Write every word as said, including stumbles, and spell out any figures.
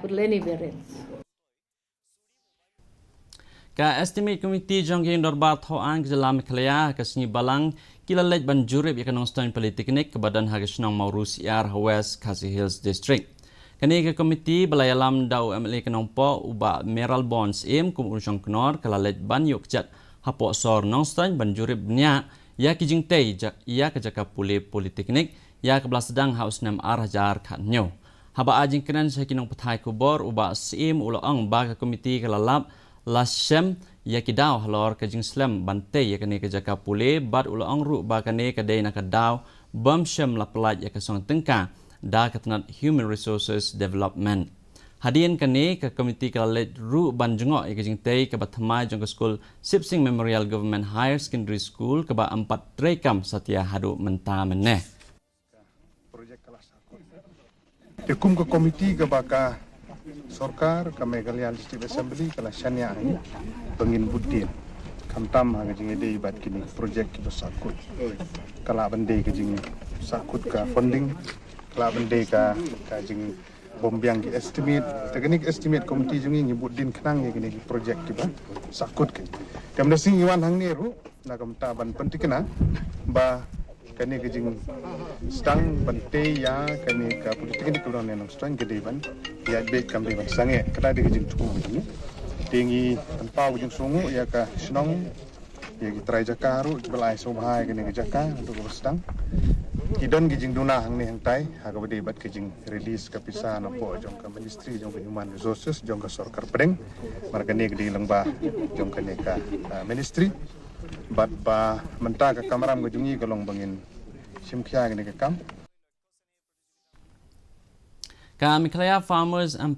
Lenny Berens. Ka Estimate Committee jong ka Ïing Dorbar Thaw Aiñ ka jylla Meghalaya ha ka sngi Balang ki la leit ban jurip ïa ka Nongstoiñ Polytechnic kaba don ha ka shnong Mawryngkneng ha West Khasi Hills District. Kane ka komiti ba la ïalam da u M L A ka Nongpoh u Bah Mayralborn Syiem kum u shongknor ka la leit ban ïuh kjat hapoh sor Nongstoiñ ban jurip bniah ïa ki jingtei ja-, ïa ka jaka pule Polytechnic ïa kaba la sdang ha u snem ar hajar khathynñiew. Haba ai jingkren sha ki nongpathai khubor u Bah Syiem u la ong ba ka komiti ka la lap la shem ïa ki daw halor ka jingslem ban tei ïa kane ka jaka pule bad u la ong ruh ba kane ka dei na ka daw bym shym la pyllait ïa ka song tyngka da ka tnat Human Resources Development. Hadien kane ka komiti ka la leit ruh ban jngoh ïa ka jingtei kaba thymmai jong ka skul Sipsing Memorial Government Higher Secondary School kaba ym pat treikam satia haduh mynta mynne. Te kum ka komiti kaba ka sorkar ka Meghalaya Legislative Assembly ka la shaniah ha ngi ba ngin bud dien khamtam ha ka jingïadei bad kine ki projek kiba sahkut. Ka lah ban dei ka jingsahkut ka funding, ka lah ban dei ka ka jingbym biang ki estimate. Te kane ka estimate committee jong ngi ngi bud dien khnang ïa kine ki projek kiba sahkut ki. Te mynta sngi ngi wan hangne ruh na ka bynta ban pynthikna ba kane ka jingsdang ban tei ïa kane ka Polytechnic kaba don ha Nongstoiñ ka dei ban ïaid beit kam dei ban sangeh. Ka dei ka jingthmu ka jong ngi. Te ngi pynpaw ka jingsngewnguh ïa ka shnong, ïa ki trai jaka ruh kiba la ai sngewbha ïa kane ka jaka haduh kaba sdang. Ki don ki jingduna hangne hangtai ha kaba dei bad ka jingrelease ka pisa napoh jong ka Ministry jong ka Human Resources jong ka sorkar pdeng. Namar kane ka dei lyngba jong kane ka ah, ministry. Bad ba mynta ka kamram ka jong ngi ka long ba ngin shim khia kane ka kam. Ka Meghalaya Farmers Empowerment